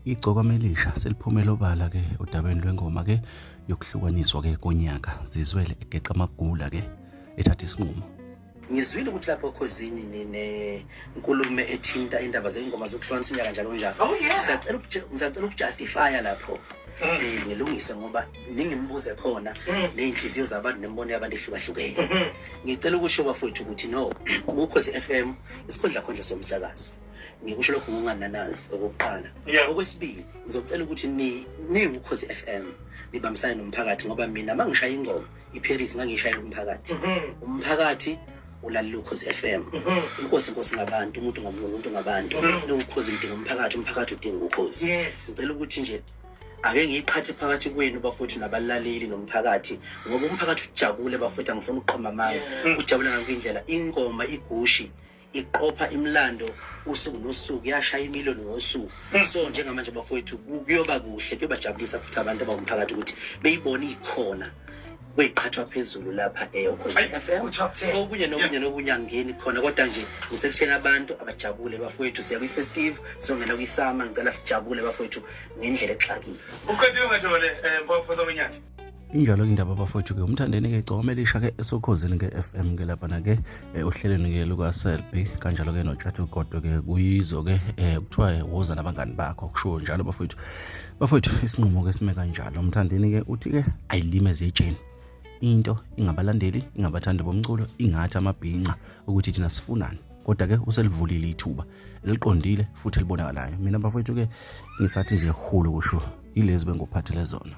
Igcokama elisha seliphumele obala ke odabeni lwengoma ke yokuhlukaniswa ke konyaka zizwele egeqa amagula ke ethatha isinqumo. Ngizwile ukuthi lapho okhozini ninenkulumo ethinta indaba zey'ngoma zokuhlukanisa unyaka njalo njalo. Oh, yeah. Ngisacela ukujustifya lapho. Ngilungise ngoba ningimbuze khona ney'nhliziyo zabantu nemibono yabantu ehlukahlukene. Ngicela ukusho bafowethu ukuthi no, Ukhozi FM isikhundla khondla somsakazo. Ngikusho lokhu ngokungananazi okokuqala. Okwesibili, ngizocela ukuthi ni niwukhozi FM nibambisane nomphakathi ngoba mina mangishaya ingoma iParis ngangishayela umphakathi. Umphakathi ulalela Ukhozi FM. Inkosi inkosi ngabantu, umuntu ngamuntu, umuntu ngabantu. Niwukhozi nidinga umphakathi, umphakathi udinga ukhozi. Ngicela ukuthi nje ake ngiyiqhathe phakathi kwenu bafowethu nabalaleli nomphakathi ngoba umphakathi ujabule bafowethu, angifuni ukuqamba amanga. Ujabule ngakho indlela ingoma igushi iqopha imilando usuku nosuku, yashaya imiliyoni ngosuku. So njengamanje bafowethu kuyoba kuhle, kuyobajabulisa futhi abantu abawumphakathi ukuthi beyibone ikhona kuyiqhathwa phezulu lapha Ukhozi Ayi, FM. ku-top 10. Okunye nokunye nokunye angingeni khona kodwa nje ngisekutheni abantu abajabule bafowethu, siya kwi-festive, siyongena kwi-summer, ngicela sijabule bafowethu ngendlela exakile. Uqedile ungajole mfowethu wenyathi. Injalo indaba bafowethu ke umthandeni ke igcokama elisha ke esokhozini ke FM ke lapha ke ohlelweni ke luka Selby kanjalo ke noTshathu Godo ke kuyizo ke kuthiwa woza nabangani bakho kushiwo njalo bafowethu. Bafowethu isinqumo ke sime kanjalo umthandeni ke uthi ke ayilime zetsheni into ingabalandeli ingabathandi bomculo ingathi amabhinca ukuthi thina sifunani kodwa ke uselivulile ithuba eliqondile futhi elibonakalayo. Mina bafowethu ke ngisathi nje hulu kusho ilezi benguphathele zona.